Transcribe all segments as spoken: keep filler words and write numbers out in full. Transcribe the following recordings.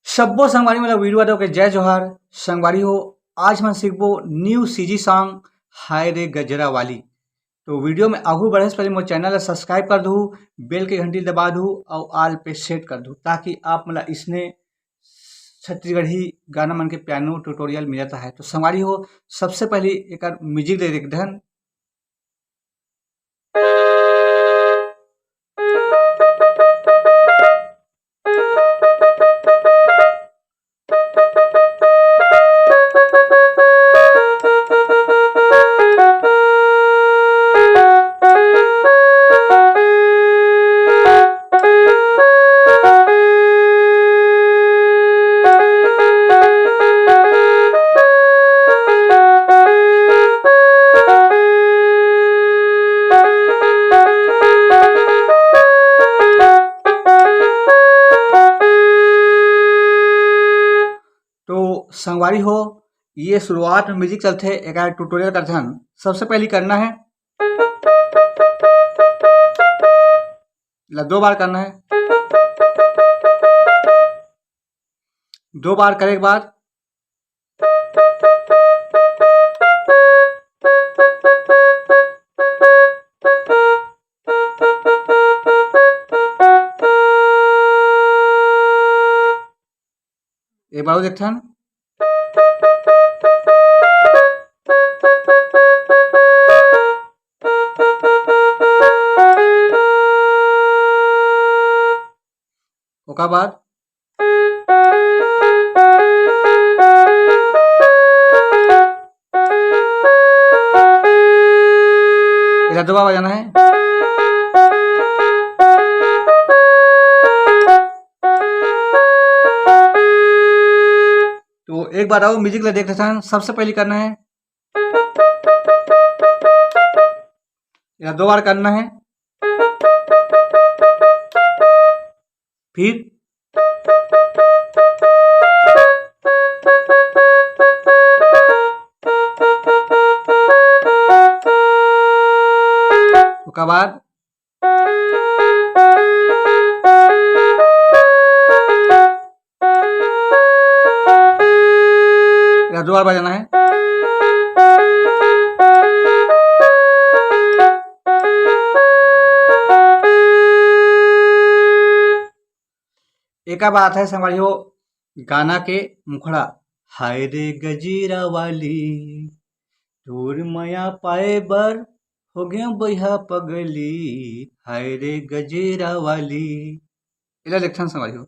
सब्बो संगवारी मन ला वीरू यादव के जय जोहार। संगवारी हो, आज हमन सीखबो new C G song हाय रे गजरा वाली। तो video में आगू बढ़े से पहले मोर channel ला subscribe कर दू, bell के घंटी दबा दू और all पे set कर दू, ताकि आप मन ला इसने छत्तीसगढ़ी गाना मन के piano tutorial मिलत है। तो संगवारी हो, सबसे पहले एकर music दे देख धन। तो संगवारी हो, ये शुरुआत में music चलथे, एकर tutorial करथन। सबसे पहली करना है, ला दो बार करना है। दो बार करे के बाद एक बार और देखथन। ओकर बाद एला दो बार बजाना है। तो एक बार और music ला देख लेथन। सबसे पहले करना है, एला दो बार करना है। फिर ओकर बाद एला दो बार बजाना है। एकर बाद है संगवारी हो गाना के मुखड़ा, हाय रे गजरा वाली, तोर मया पाए बर हो गया बइहा पगली, हाय रे गजरा वाली। एला देखथन संगवारी हो।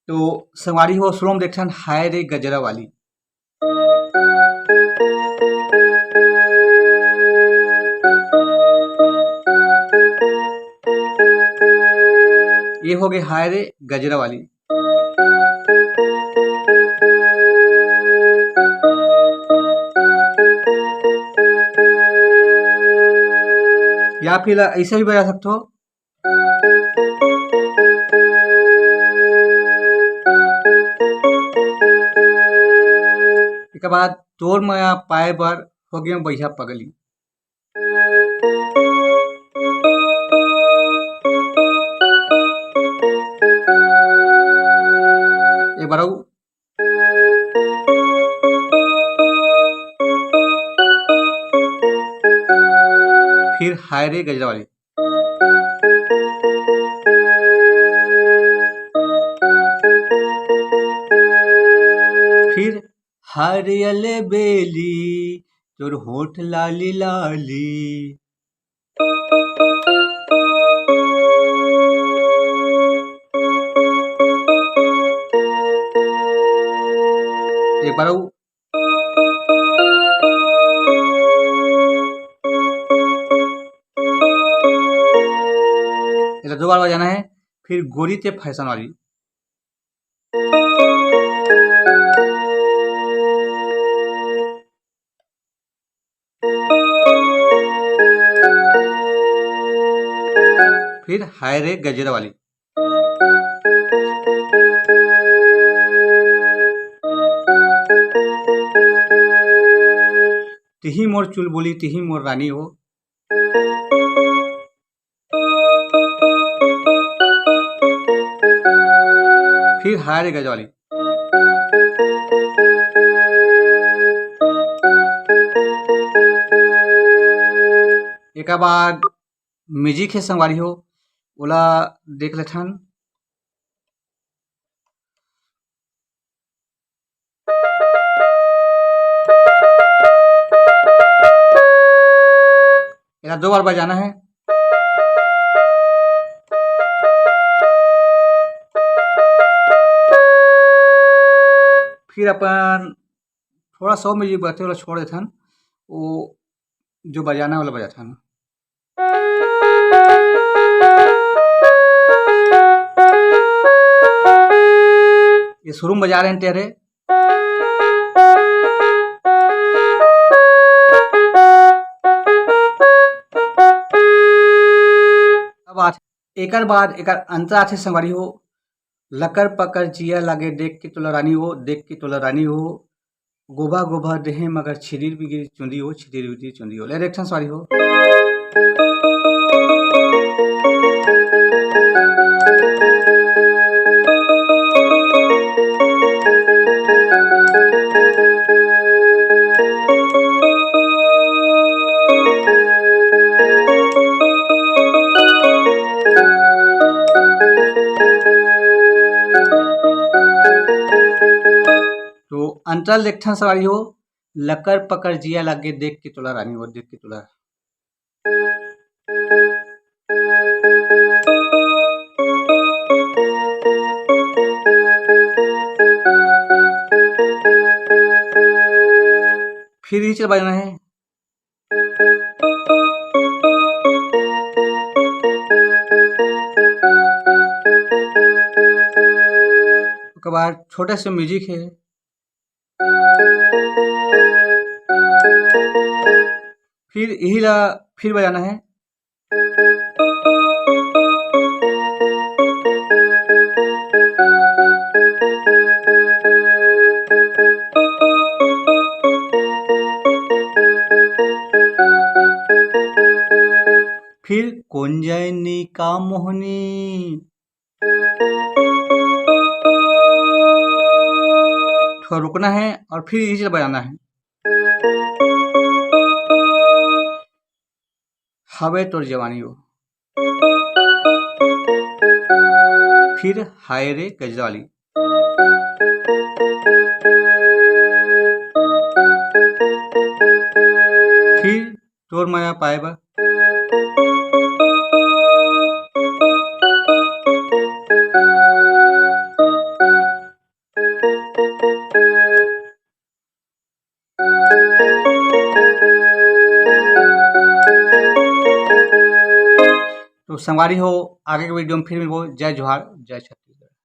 तो संगवारी हो, शुरू में देखथन हाय रे गजरा वाली। ये हो गए हाय रे गजरा वाली। या फिर ऐसे भी बजा सकते हो। एकर बाद तोर मया पाए बर हो गया बइहा पगली। एक बार अउ। फिर हाय रे गजरा वाली। फिर हरियल बेली, तोर होठ लाली लाली। एक बार अउ। एला दो बार बजाना है। फिर गोरी ते फैशन वाली। फिर हाय रे गजरा वाली। तिही मोर चुलबुली, तिही मोर रानी हो। फिर हाय रे गजरा वाली। एकर बाद म्यूजिक हे संगवारी हो, ओला देख लेथन। एला दो बार बजाना है। फिर अपन थोड़ा सा म्यूजिक बजथे, ओला छोड़ देथन, वो जो बजाना है, ओला बजाथन। ये शुरू में बजा रहे हैं तेरे। अब आथे, एकर बाद एकर अंतरा आथे संगवारी हो, लकर पकर जिया लागे देख के तोला रानी हो, देख के तोला रानी हो, गोभा गोभा देहे मगर छिदिर बिदिर चुंदी हो, छिदिर बिदिर चुंदी हो। ले देखथन संगवारी हो। तो अंतरा ल देखथन संगवारी हो, लकर पकर जिया लागे देख के तोला रानी हो, देख के तोला। फिर ये चीज बजना है। ओकर बाद छोटे से म्यूजिक है। फिर यही ला फिर बजाना है। फिर कोन जानी का मोहनी। थोड़ा रुकना है और फिर यही चीज बजाना है। हवे तोर जवानी हो। फिर हाय रे गजरा वाली। फिर तोर मया पाए बर। तो संगवारी हो, आगे के वीडियो में फिर मिलबो। जय जोहार, जय छत्तीसगढ़।